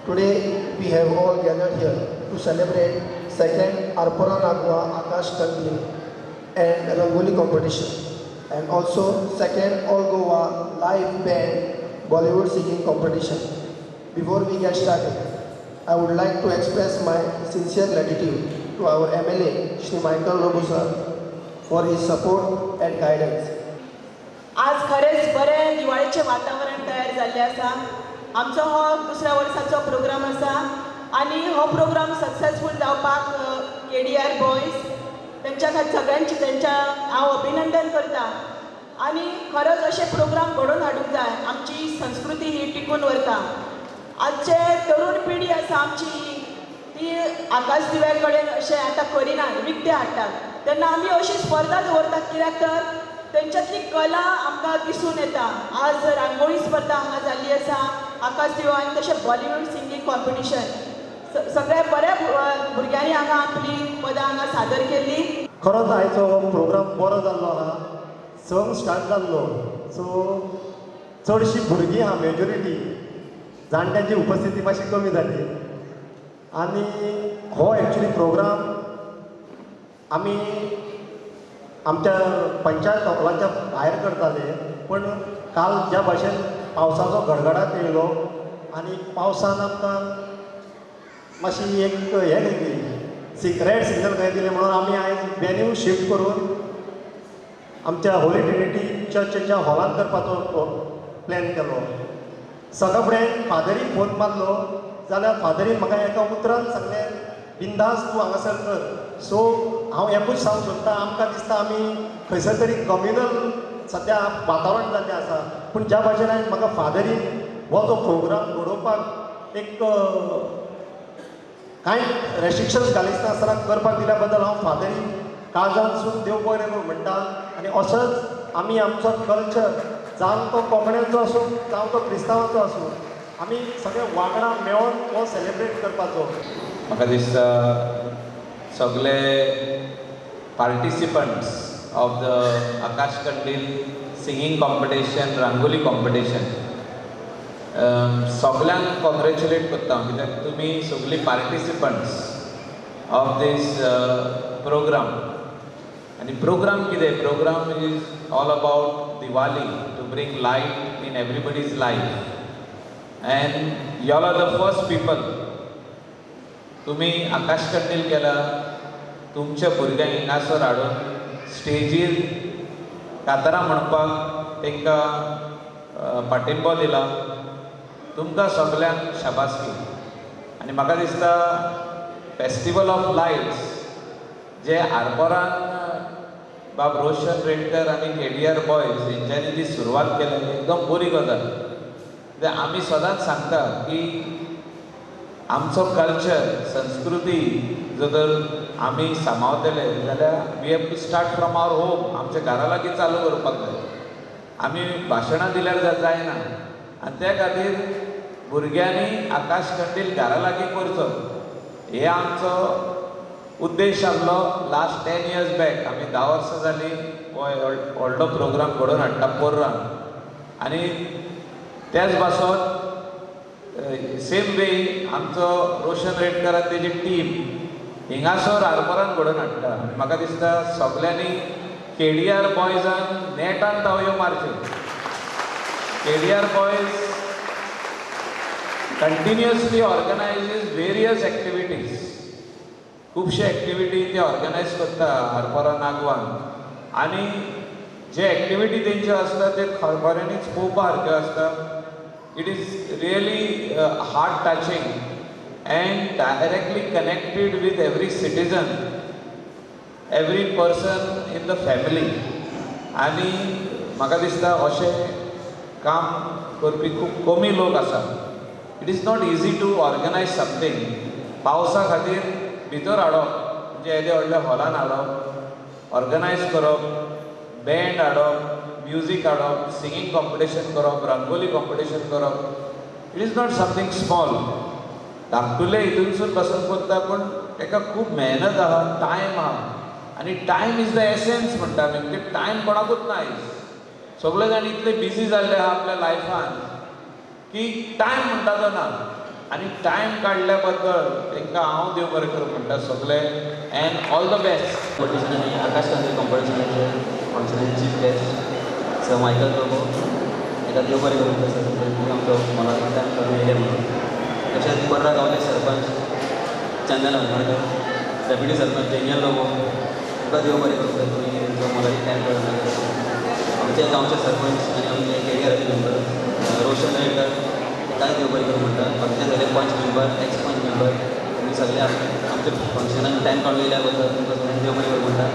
Today we have all gathered here to celebrate second Arpora Nagwa Akash Kandil and Rangoli competition, and also second All Goa Live Band Bollywood Singing Competition. Before we get started, I would like to express my sincere gratitude to our MLA Shri Michael Lobo sir for his support and guidance. आज खरेंच बरें दिवाळेचें वातावरण तयार जाल्लें आसा. आमचो हो दुसऱ्या वर्साचो प्रोग्राम आसा आनी हो प्रोग्राम सक्सेसफूल जावपाक KDR boys तेंच्या खातीर सगळ्यांची तेंच्या हांव अभिनंदन करता. आनी खरंच अशे प्रोग्राम घडोवन हाडूंक जाय, आमची संस्कृती ही टिकून उरता. आजचे तरुण पिढी आसा आमची ती आकाश दिव्या कडेन अशें आतां करिनात, विकते हाडटात. तेन्ना आमी अशी स्पर्धा दवरतात कित्याक तर तेंच्यातली कला आमकां दिसून येता. आज रांगोळी स्पर्धा हांगा जाल्ली आसा, आकाश दिवो आनी तशें बॉलिवूड सिंगींग कॉम्पिटिशन. सगळ्या बऱ्या भुरग्यांनी हांगा आपली पदां हांगा सादर केल्ली. खरोच आयचो हो प्रोग्राम बरो जाल्लो आहा. संक स्टार्ट जाल्लो, सो चडशीं भुरगीं आहा, मेजॉरिटी जाणट्यांची उपस्थिती मातशी कमी जाली. आनी हो एक्चुली प्रोग्राम आमी आमच्या पंचायत हॉलाच्या भायर करताले, पूण काल ज्या भाशेन पावसाचो गडगडाट येयलो आनी पावसान आमकां मातशी एक हें दिली, रेड सिग्नल खंय दिलें म्हणून आमी आयज वेन्यू शिफ्ट करून आमच्या होली ट्रिनिटी चर्चच्या हॉलांत करपाचो प्लॅन केलो. सकाळ फुडें फादरीक फोन मारलो जाल्यार फादरीन म्हाका एका उतरान सांगलें, बिंदास तूं हांगासर कर. सो हांव एकूच सांगूंक सोदता, आमकां दिसता आमी खंयसर तरी कम्युनल सद्या वातावरण जाल्लें आसा, पूण ज्या भाशेन आयज म्हाका फादरीन हो जो प्रोग्राम घडोवपाक एक कांय रेस्ट्रिक्शन्स घालिनासतना करपाक दिल्या बद्दल हांव फादरीक काळजांतसून देव बरें करूं म्हणटा. आनी असोच आमी आमचो कल्चर, जावं तो कोंकण्याचो आसूं जावं तो क्रिस्तांवाचो आसूं, आमी सगळे वांगडा मेळोन हो सेलिब्रेट करपाचो. म्हाका दिसता सगळे participants of the Akash Kandil singing competition, rangoli competition, सगळ्यांक कॉंग्रेच्युलेट करता हांव, कित्याक तुमी सगळीं पार्टिसिपंट्स ऑफ these programme. आनी प्रोग्राम कितें? Program is all about Diwali, to bring light in everybody's life. And y'all are the first people. तुमी आकाश कंदील केला, तुमच्या भुरग्यांक हिंगासर हाडून स्टेजीर कांतारां म्हणपाक तांकां पाठिंबो दिला, तुमकां सगल्यांक शाबासकी. आनी म्हाका दिसता फेस्टिवल ऑफ लायट्स जे आरपोरान बाब रोशन रेडकर आनी KDR boys हेंच्यांनी जी सुरवात केल्या एकदम बरी गजाल. कित्याक आमी सदांच सांगता की आमचो कल्चर, संस्कृती जर तर आमी सांबाळतले जाल्यार we have to start from our home. आमच्या घरा लागीं चालू करपाक जाय. आमी भाशणां दिल्यार जायना. आनी त्या खातीर भुरग्यांनी आकाश कंदील घरा लागीं करचो हे आमचो उद्देश आसलो. लास्ट 10 इयर्स बॅक आमी 10 वर्सां जालीं हो व्हडलो प्रोग्राम घडोवन हाडटा पोर्रान. आनी त्याच पासत सेम वे आमचो रोशन रेडकर आनी तेजी टीम हिंगासर आरपोरान घडोवन हाडटा. म्हाका दिसता सगल्यांनी KDR बॉयजान नेटान तावयो मारच्यो. KDR boys continuously organizes various activities. खुबशे एक्टिविटी ते ऑर्गनायज करता आरपोरा नागवान. आनी जे एक्टिविटी तेंच्यो आसता ते खऱ्यांनीच पळोवपा सारक्यो आसता. It is really heart touching and directly connected with every citizen, every person in the family. आनी म्हाका दिसता अशें काम करपी खूब कमी लोक आसात. It is not easy to organize something. पावसा खातीर भितर हाडप म्हणजे येदे व्हडल्या हॉलान हाडप, ऑर्गनायज करप, बँड हाडप, म्युजीक हाडप, सिंगींग कॉम्पिटिशन करप, रंगोली कॉम्पिटिशन करप, it is not something small. धाकटुले हितूनसून पासून करता, पूण ताका खूब मेहनत आहा, टायम आहा. आनी टायम is the essence म्हणटा आमी, म्हणजे टायम कोणाकूच ना आयज. सगळे जाण इतले बिजी जाल्ले आहा आपल्या लायफान की टायम म्हणटा तो ना. आनी टायम काडल्या बद्दल तांकां हांव देव बरें करूं म्हणटा सगळे, and all the best. Competition आनी आकाश कंदील कॉम्पिटिशनाचे फंक्शनाचे chief guest sir Michael Lobo, ताका देव बरें करूं सर, तुमी आमचो मोलादीक टायम काडून येयले म्हणून. तशेंच पर्रा गांवचे सरपंच चंदन हळदणकर, डेप्युटी सरपंच डेनियल लोबो, तुका देव बरें करूं सर, तुमी तुमचो मोलादीक टायम काडून आयले. आमचे गांवचे सरपंच आनी आमचे केडीआराचे मेंबर रोशन रेडकर, ताकाय देव बरें करूं म्हणटा. बाकीचे सगळे पंच मेंबर, एक्स पंच मेंबर, तुमी सगळे आमच्या फंक्शनाक टायम काडून येयल्या बद्दल तुमकां सगळ्यांक देव बरें करूं म्हणटा.